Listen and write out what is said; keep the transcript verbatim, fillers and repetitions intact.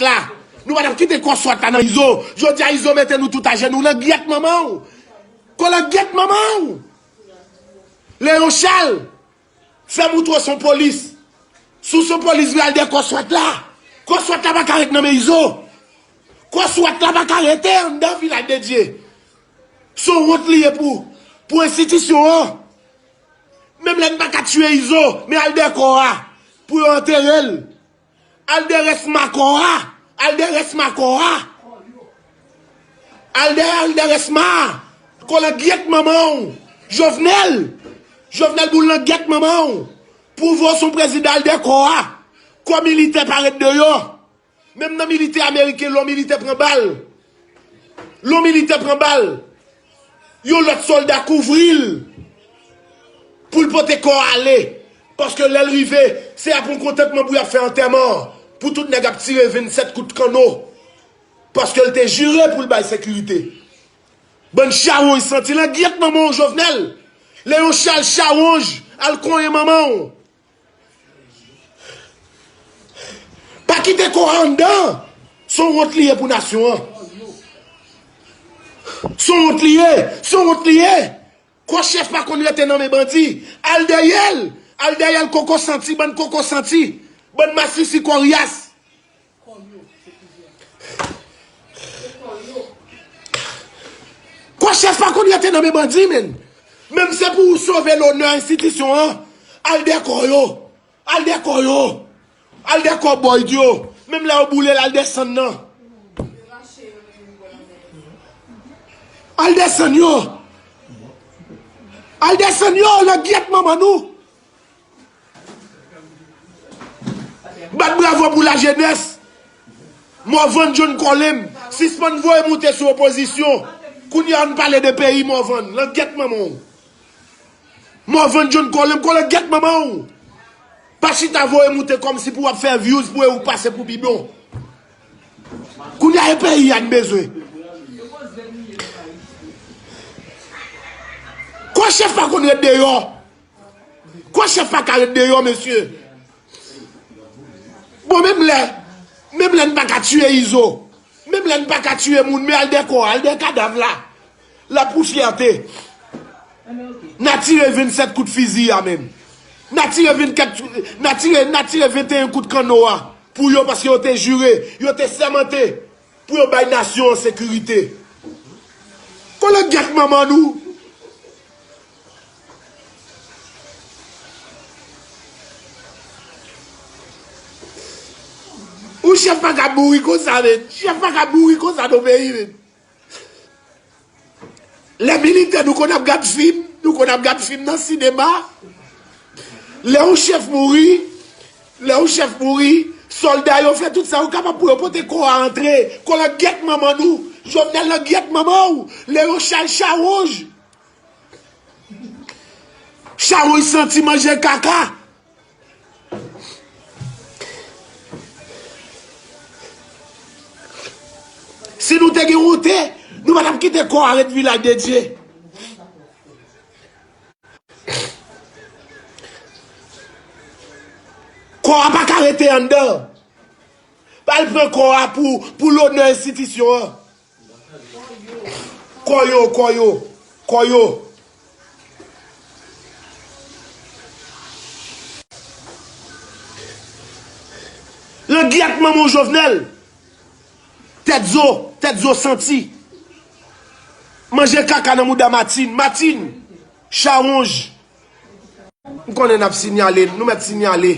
la. Nou pa t ap kite kò swat la nan Izo. Jodi a Izo mete nou tout ajenou. Langyèt manman w. Kò langyèt manman w. Leyon Chal. Fè m montre w se yon polis. Si w se yon polis vre, al dèyè kò swat la. Kò swat la pa ka ret nan men Izo. Kò swat la pa ka rete anndan Vilaj de Dye. Se yon wont li ye pou, pou enstitisyon an. Menm lè n pa ka tiye Izo, men al dèyè kò a pou yo antere l. Al dèyè rès ma kò a. Al dèyè rès ma kò a. Al dèyè, al dèyè rès ma. Kò langyèt manman w. Jovenel. Jovenel boul langyèt manman w. Pou w vre w se yon prezidan al dèyè kò a. Kò militè pa ret deyò. Menm nan militè ameriken, lè yon militè pran bal. Lè yon militè pran bal. Yon lòt sòlda kouvri l. Pou l pote kò a ale. Paske lè l rive, se ap yon kontantman pou y ap fè antèman an. Pou tout nèg ap tire vennsèt kout kanno. Paske l te jire pou l bay sekirite. Bann chawonj santi langyèt manman w Jovenel. Leyon Chal chawonj al konyen manman w. Pa kite kò a anndan. Se yon wont li ye pou nasyon an. Se yon wont li ye. Se yon wont li ye. Kò chèf pa konn rete nan men bandi. Al dèyè l. Al dèyè l koko santi, bann koko santi. Bann masisi koryas. Kò chèf pa konn rete nan men bandi, menn. Menm se pou w sove lonè enstitisyon an, al dèyè kò yo. Al dèyè kò yo. Al dèyè kò Boyd yo. Menm lè yo boule l, al desann nan. Al desann yo. Al desann yo, langyèt manman nou. Bat bravo pou lajenès. Morvan John Colem, sispann voye moute sou opozisyon. Kounye a ann pale de peyi Morvan, langyèt manman w. Morvan John Colem, kò langyèt manman w. Pa chita voye moute kòmsi pou w ap fè views pou e ou pase pou bidon. Kounye a e peyi a n bezwen. Kò chèf pa konn ret deyò. Kò chèf pa ka ret deyò, mesye. Bon, menm lè, menm lè n pa ka tiye Izo, menm lè n pa ka tiye moun, men al dèyè kò a, al dèyè kadav la. L ap pou fyète. N a tire vennsèt kout fizi a menm. N a tire vennkèt, n a tire, n a tire venteyen kout kanno a pou yo, paske yo te jire, yo te sèmante. Pou yo bay nasyon an sekirite. Kò langyèt manman nou. Ou chèf pa ka mouri konsa, men. Chèf pa ka mouri konsa nan peyi, men. Lè militè, nou konn ap gad fim, nou konn ap gad fim nan sinema. Lè yon chèf mouri, lè yon chèf mouri, sòlda yo fè tout sa yo kapab pou yo pote kò a antre. Kò langyèt manman nou, Jovenel langyèt manman w, Leyon Chal chawonj. Chawonj santi manje kaka. Si nou te gen wonte, nou pa t ap kite kò a ret Vilaj de Dye. Kò a pa ka rete anndan. Pa al pran kò a pou, pou lonè enstitisyon an. Kò yo, kò yo, kò yo. Langyèt manman w Jovenel. Tèt zo, tèt zo santi. Manje kaka nan mouda Martine. Martine, chawonj. M konnen n ap sinyale, nou mèt sinyale.